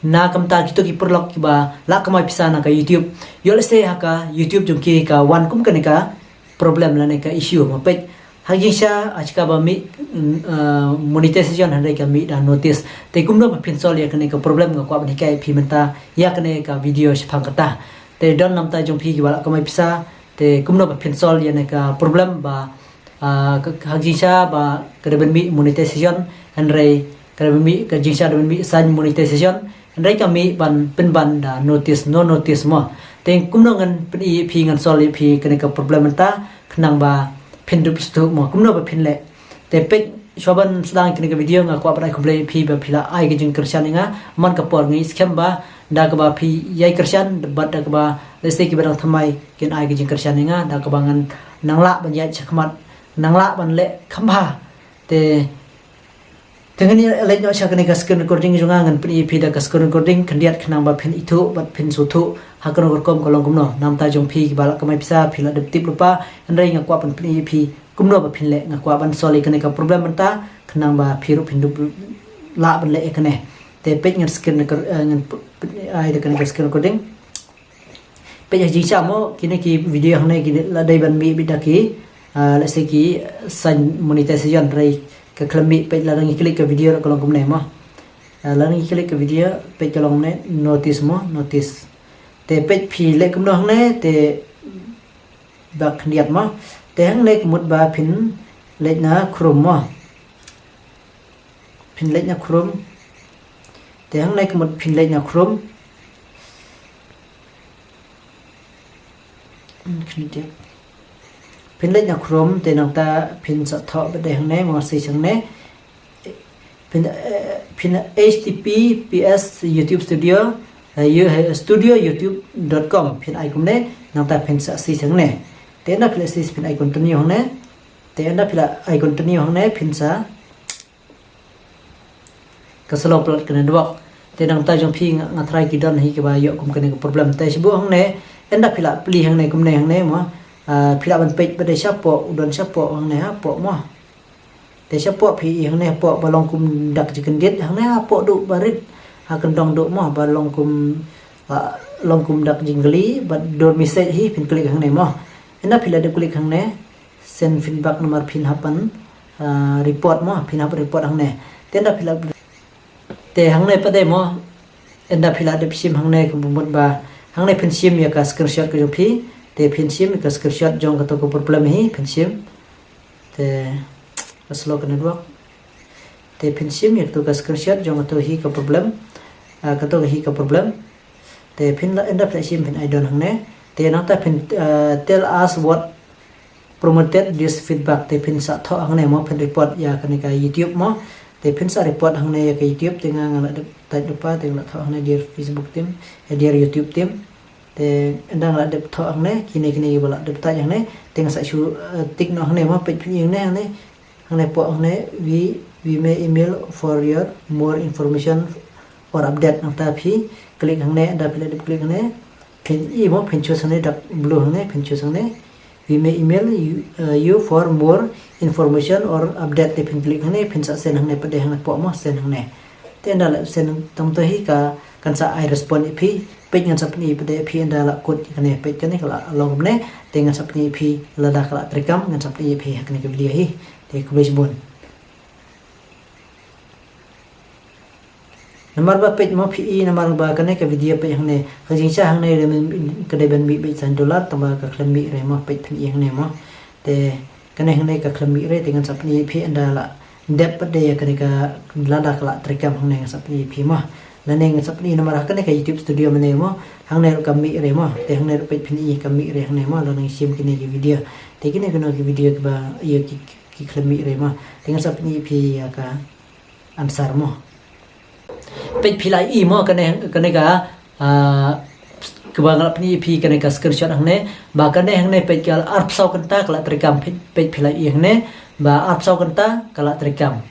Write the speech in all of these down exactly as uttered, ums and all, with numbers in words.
Na ka bynta kito ki paralok kiba lah kamai pisa na ka YouTube. Ïoh lehse ha ka YouTube jong ki ka wan kum kane ka problem lane ka issue mo peit. Ha ka jingshisha, ah, shikatba ba mih, mm, ah, monetization hynrei ka mih da notice. Te kumno ba phin solve ïa kane ka problem nga kwah ban hikai ïa phi mynta ïa kane ka video shaphang kata. Te don na ka bynta jong phi kiba lah kamai pisa, te kumno ba phin solve ïa kane ka problem ba, ah, ka, ka, ha ka jingshisha ba ka dei ban mih monetization hynrei ka dei ban mih, ka jingshisha dei ban mih sign monetization hynrei ka mih ban pynban da notice, no notice mo. Te kumno ngan pyni ïa phi, ngan solve ïa phi kane ka problem mynta khnang ba phin dup shuh mo, kumno ba phin leh. Te peit, shuwa ban sdang kane ka video nga kwah ban ai khublei ïa phi ba phi la ai ka jingkyrshan ïa nga man ka por. Nga ngeit skhem ba da kaba phi ïai kyrshan bad da kaba lehse kiba dang thymmai kin ai ka jingkyrshan ïa nga, da kaba ngan nang lah ban ïaid shakhmat, nang lah ban leh kham bha. Te, te ngan ïa leit noh sha kane ka screen recording jong nga, ngan pyni ïa phi da ka screen recording khyndiat khnang ba phin ithuh bad phin sngewthuh ha kano ka rukom ka long kumno. Na ka bynta jong phi kiba lah kamai pisa, phi lah dep tip lypa, hynrei nga kwah ban pyni ïa phi kumno ba phin leh. Nga kwah ban solve ïa kane ka problem mynta khnang ba phi ruh phin dup lah ban leh ïa kane. Te peit, ngan screen record, eh, ngan p-, p-, ai da kane ka screen recording. Peit, ha ka jingshisha mo, kine ki video hangne ki la dei ban mih beit da ki, ah, lehse ki sign monetization hynrei ka khlem mih. Peit, lada ngi click ka video ruh ka long kumne mo. Ah, lada ngi click ka video, peit, ka long kumne, notice mo, notice. Te peit, phi leh kumno hangne, te ba khyndiat mo. Te hangne ka mut ba phin leit na Chrome mo. Phin leit na Chrome. Te hangne ka mut phin leit na Chrome. Khyndiat. Phin leit na Chrome, te nangta phin sa thoh beit hangne, mo, search hangne. Phin, eh, phin H T T P S YouTube Studio, eh, you, eh, studio youtube dot com. Phin ai kumne, nangta phin sa search hangne. Te ynda phi la search phin ai continue hangne. Te ynda phi la ai continue hangne, phin sa, ka slow palat ka network. Te nangta jong phi nga, nga try ki don hi kiba ïoh kum kane ka problem. Te shu buh hangne, ynda phi la plie hangne kumne hangne mo. Ah, phi lah ban peit ba dei shapoh, u don shapoh hangne hapoh mo. Te shapoh phi i hangne hapoh ba long kum dak jingkyndit hangne hapoh duh ba rit. Ha kyndong duh mo ba long kum, ah, long kum dak jingkylli ba dur message hi, phin click hangne mo. Ynda phi la dep click hangne, send feedback namar phin hap ban, ah, report mo, phin hap report hangne. Te ynda phi la, te hangne pat de mo, ynda phi la dep shim hangne ka mut ba, hangne phin shim ïa ka screenshot ka jong phi, te phin shim ïa ka screenshot jong kato ka problem hi, phin shim. Te ka slow ka network. Te phin shim ïa kato ka screenshot jong kato hi ka problem. Ah, kato hi ka problem. Te phin la, ynda phi la shim phin ai don hangne. Te nangta phin, ah, tell us what prompted this feedback. Te phin sa thoh hangne mo, phin report ïa kane ka YouTube mo. Te phin sa report hangne ïa ka YouTube, te nga, nga la dep type lypa, te nga la thoh hangne, dear Facebook team, eh, dear YouTube team. Te ynda nga la dep thoh hangne, kine, kine kiba la dep type hangne, te nga sa shu, eh, tick noh hangne mo, peit phin i hangne, hangne. Hangne hapoh hangne, we, we may email for your more information or update. Nangta phi click hangne, ynda phi la dep click hangne, phin i mo, phin choose hangne, dak blue hangne, phin choose hangne. We may email you, uh, you for more information or update. Te phin click hangne, phin sa send hangne pat de, hangne hapoh mo, send hangne. Te ynda la send tang to hi ka, kan sa ai respond ïa phi. Peit, ngan sa pyni pat de ïa phi ynda la kut ïa kane. Peit, kane ka la long kumne. Te ngan sa pyni ïa phi lada ka la treikam, ngan sa pyni ïa phi ha kane ka video hi. Te khublei shibun. Namar ba peit mo phi i, namar ba kane ka video peit hangne, ka jingshisha hangne ka dei ban mih beit san dollar, tangba ka khlem mih re mo, peit phin i hangne mo. Te kane hangne ka khlem mih re, te ngan sa pyni ïa phi ynda la dep pat de ïa kane ka, lada ka la treikam hangne ngan sa pyni ïa phi mo. Lane ngan sa pyni namar ha kane ka YouTube Studio mynne mo, hangne ruh ka mih re mo, te hangne ruh peit phin i ka mih re hangne mo, lada ngi shim kine ki video. Te kine kine ki video kiba ïa ki, ki khlem mih re mo. Te ngan sa pyni ïa phi ïa ka answer mo. Peit phi la i mo kane, kane ka, ah, kaba nga la pyni ïa phi kane ka screenshot hangne. Ba kane hangne peit ka arphew saw kynta ka la treikam, peit, peit phi la i hangne. Ba arphew saw kynta ka la treikam.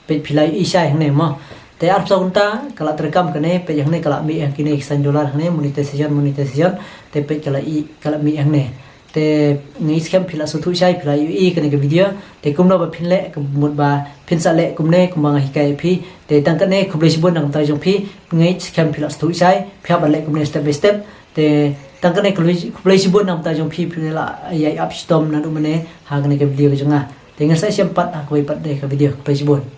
Peit phi la i shai hangne mo. Te arphew saw kynta ka la treikam kane, peit hangne ka la mih ïa kine ki san dollar hangne, monetization, monetization. Te peit ka la i, ka la mih hangne. Te nga ngeit skhem phi la sngewthuh shai, phi la ïohi kane ka video. Te kumno ba phin leh, ka mut ba phin sa leh kumne kumba nga hikai ïa phi. Te tang kane, khublei shibun na ka bynta jong phi. Nga ngeit skhem phi la sngewthuh shai, phi hap ban leh kumne step by step. Te tang kane, khublei, khublei shibun na ka bynta jong phi, phi la ïai ap shitom naduh mynne ha kane ka video ka jong nga. Te ngin sa ïashem pat ha kawei pat de ka video. Khublei shibun.